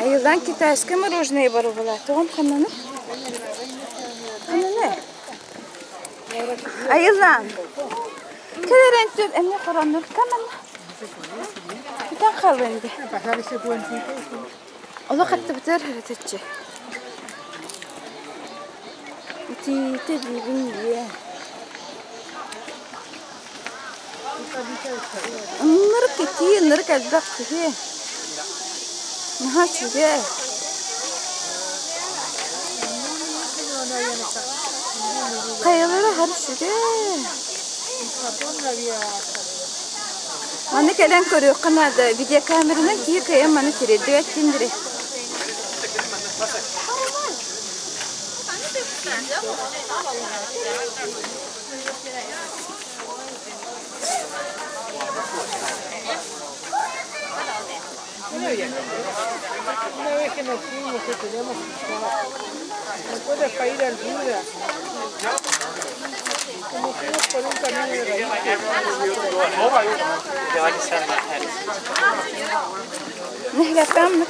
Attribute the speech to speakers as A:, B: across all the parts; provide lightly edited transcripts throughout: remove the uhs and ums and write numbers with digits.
A: Айыллаан китайскай мороженое барыбыла. Тоҕом ханнаны? Ханнаны? Айыллаан. Кэлэрэн түн эмне хороннур каман. Бүтэн хаалын ди. Олох аттыбытыгар хырытыччы. Итиитэ диибин диэ. Ынырык итии, ынырык элбэх киһи. Наһаа үчүгэй. Хайалара хар үчүгэй. Маны кэлэн көрүөххэ наада. Видеокамеранан киһи кыайан маны тириэрдибэт диндири.
B: Una vez que nos fuimos, que teníamos que estar. ¿Te acuerdas para ir al Buda? Como fuimos por un camino de raíces.
A: Нэһилиэктээх мына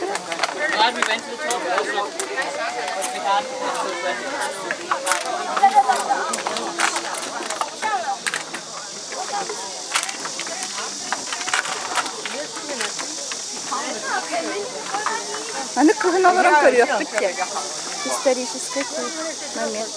C: Glad we went to the top also. We had
A: Аны кыһын олорон көрүөхпүт диэн. Исторический момент.